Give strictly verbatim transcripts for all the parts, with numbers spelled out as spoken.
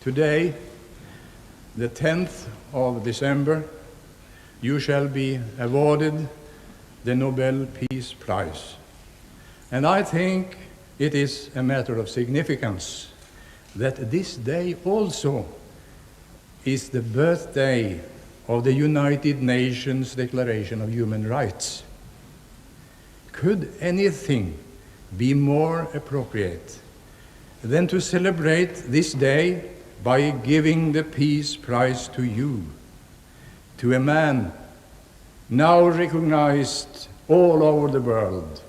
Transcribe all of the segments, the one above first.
Today, the tenth of December, you shall be awarded the Nobel Peace Prize. And I think it is a matter of significance that this day also is the birthday of the United Nations Declaration of Human Rights. Could anything be more appropriate than to celebrate this day by giving the Peace Prize to you, to a man now recognized all over the world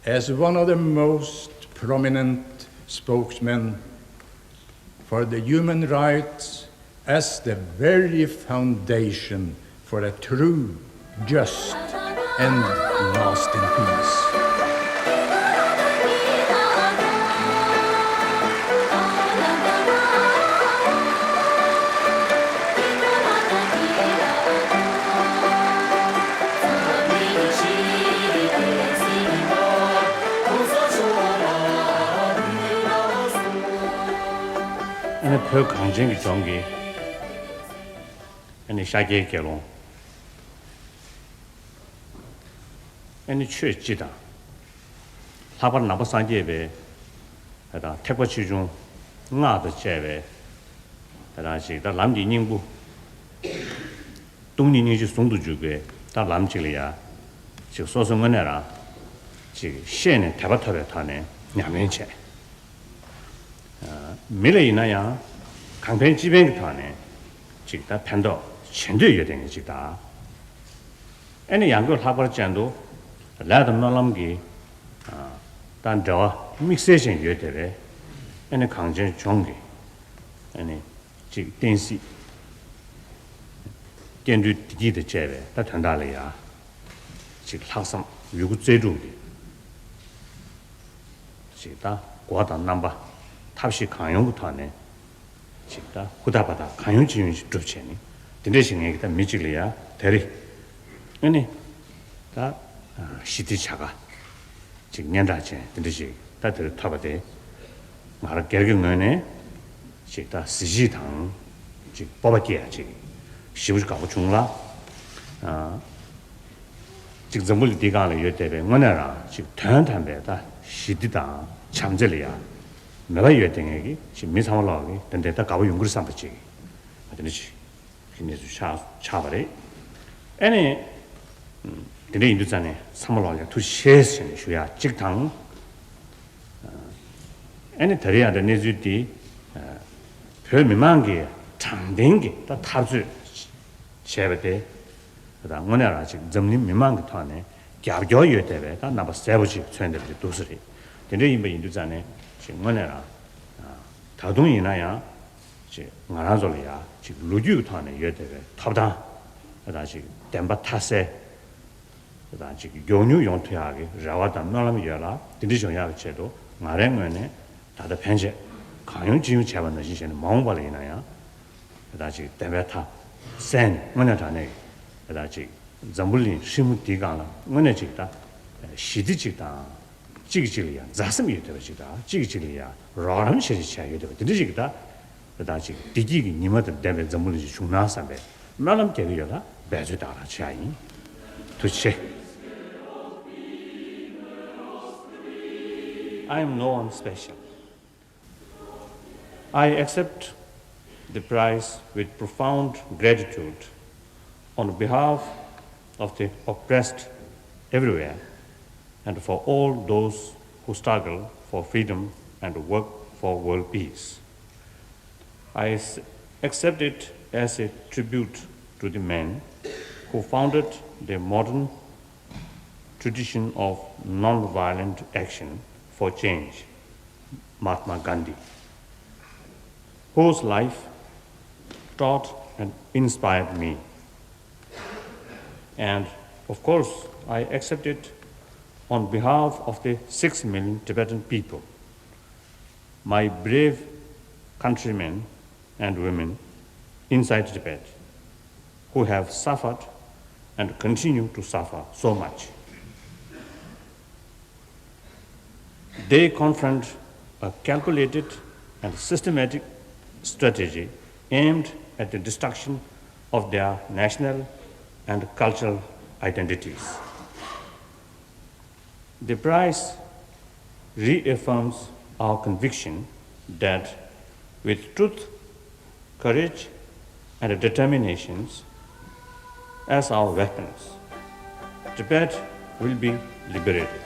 as one of the most prominent spokesmen for the human rights as the very foundation for a true, just, and lasting peace. ཨ་ནི་བོད་གངས་ཅན་གྱི་ལྗོངས་ཀྱི་ཨ་ནི་ཤཱཀྱའི་དགེ་སློང་ཨ་ནི་ཆོས་སྤྱི་དང་། ལྷག་པར་ནང་པ་སངས་རྒྱས་པའི་ད་ཐེག་པ་ཆེ་ཆུང་སྔགས་དང་བཅས་པའི་ད་རང་ཞིག་ད་ལམ་གྱི་སྙིང་པོ། སྟོང་ཉིད་སྙིང་རྗེ་ཟུང་དུ་འཇུག་པའི་ད་ལམ་གཅིག་ལ་ཡ། ཅིག་སོ་སོ་དངོས་གནས་རང་ཅིག་ཤེས་ནས་དད་པ་ཐོབ་པའི་ཐོག་ནས་ཉམས་ལེན་བྱས། མི་ལ་ཡིན་ན་ཡང་གང་ཕན་ཅི་ཕན་གྱི་ཐོག་ནས་ཅིག་ད་ཕན་ཐོགས་བྱེད་འདོད་ཡོད་དེ་ངས་ཅིག་ད། ཨེ་ནི་ཡང་སྒོས་ལྷག་པར་ཅན་དུ་ལས་དང་སྨོན་ལམ་གྱི་ད་འབྲེལ་བ་དམིགས་བསལ་ཅན་ཡོད་དེ་བས། ཨེ་ནི་གངས་ཅན་ལྗོངས་ཀྱི་ཨེ་ནི་ཅིག་བསྟན་སྲིད་སྐྱེ་འགྲོའི་བདེ་སྐྱིད་དང་བཅས་པའི་ད་དོན་དག་ལ་ཡ། ཅིག་ལྷག་བསམ་ཡོད་རྒུ་རྩལ་སྤྲུགས་ཏེ། ཅིག་ད་གོ་བ་དང་རྣམ་པ་ཐབས་ཤེས་གང་ཡོང་གི་ཐོག་ནས་ཅིག་ད་ཧུར་ཐག་འབད་ཐག་གང་ཡོང་ཅི་ཡོང་ཞིག་སྒྲུབ་བྱས་ནས་དེ་འདྲ་ཞིག་ངས་ཀྱི་ད་མི་གཅིག་ལ་ཡ་དེ་རེད། ཨ་ནི་ད་ཞི་བདེ་བྱ་དགའ་ཅིག་སྙན་གྲགས་ཅན་དེ་འདྲ་ཞིག་ད་དེར་ཐོབ་པ་དེ་ང་རང་སྒེར་གྱི་ངོས་ནས་ཅིག་ད་གཟི་བརྗིད་དང་ཅིག་སྤོབས་པ་སྐྱེ་ཡ་ཅིག་ཞེ་པོ་ཅིག་དགའ་པོ་བྱུང་ལ། ཅིག་འཛམ་བུ་གླིང་འདིའི་སྒང་ལ་ཡོད་བསྡད་པའི་དངོས་གནས་རང་ཅིག་དོན་དམ་པའི་ད་ཞི་བདེ་དང་བྱམས་བརྩེ་ལ་ཡ་མོས་པ་ཡོད་བསྡད་མཁན་གྱི་ཅིག་མི་ཚང་མ་ལོག་གི་དེ་འདྲའི་ད་དགའ་པོ་ཡོང་གི་རེད་བསམ་པ་ཅིག་དེ་འདྲ་ཅིག་གི་གནས་ཚུལ་ཆགས་ཆགས་པ་རེད། ཨ་ནི་དེ་འདྲ་ཡིན་དུས་ཙང་ནས་ཚང་མ་ལོག་ལ་ཡ་ཐུགས་རྗེ་ཆེ་ཟེར་ནས་ཞུ་ཡ་གཅིག་དང་། ཨ་ནི་ད་རེས་ཡང་ད་གནས་ཚུལ་འདི་བོད་མི་མང་གིས་དྲང་བདེན་གྱི་ད་འཐབ་རྩོད་བྱས་པ་དེ། ད་དངོས་གནས་རང་ཅིག་འཛམ་གླིང་མི་མང་གི་ཐོག་ནས་རྒྱབ་སྐྱོར་ཡོད་བསྡད་པའི་ད་རྣམ་པ་གསལ་པོ་ཅིག་མཚོན་བསྡད་པ་ཅིག་འདུག་ས་རེད། དེ་འདྲ་ཡིན་པ་ཡིན་དུས་ཙང་ནས་ཅིག་དངོས་གནས་རང་ད་དུང་ཡིན་ན་ཡང་ཅིག་ང་རང་ཚོ་ལ་ཡ་ཅིག་ལོ་རྒྱུས་ཀྱི་ཐོག་ནས་ཡོད་བསྡད་པའི་ཐོབ་ཐང་ད་ཅིག་བདེན་པ་མཐའ་གསལ། དང་ཅིག་མགྱོགས་མྱུར་ཡོང་ཐུབ་ཡག་གི་རེ་བ་དང་སྨོན་ལམ་ཡོད་ལ། དེ་འདྲ་བྱུང་ཡག་གི་ཆེད་དུ་ང་རའི་ངོས་ནས་ད་ལྟ་ཕན་ཆད་གང་ཡོང་ཅི་ཡོང་བྱས་པ་ནང་བཞིན་བྱས་ནས་མ་འོངས་པ་ལ་ཡིན་ན་ཡང་ད་ཅིག་བདེན་པའི་མཐའ་གསལ་ནས་དངོས་གནས་དྲང་གནས་ཀྱི་ད་ཅིག་འཛམ་བུ་གླིང་ཧྲིལ་མོ་འདིའི་སྒང་ལ་དངོས་གནས་ཅིག་ད་ཞི་བདེ་ཅིག་དང་གཅིག་གིས་གཅིག་ལ་ཡང་མཛའ་སེམས་ཡོད་བསྡད་པ་ཅིག་དང་གཅིག་གིས་གཅིག་ལ་ཡང་རོགས་རམ་བྱེད་བྱེད་ཡོད་བསྡད་པ་དེ་འདྲ་ཅིག་ད། དེ་དག་ཅིག་བདེ་སྐྱིད་ཀྱི་ཉི་མ་དང་ལྡན་པའི་འཛམ་བུ་གླིང་ཞིག་བྱུང་ན་བསམ་པའི་སྨོན་ལམ་རྒྱག་གི་ཡོད་ལ་འབད་རྩོལ་དག་རང་བྱེད་ཡ་ཡིན། ཐུགས་རྗེ་ཆེ། I am no one special. I accept the prize with profound gratitude on behalf of the oppressed everywhere and for all those who struggle for freedom and work for world peace. I s- accept it as a tribute to the men who founded the modern tradition of non-violent action for change, Mahatma Gandhi, whose life taught and inspired me. And of course, I accept it on behalf of the six million Tibetan people, my brave countrymen and women inside Tibet who have suffered and continue to suffer so much. They confront a calculated and systematic strategy aimed at the destruction of their national and cultural identities. The prize reaffirms our conviction that with truth, courage, and determinations as our weapons, Tibet will be liberated.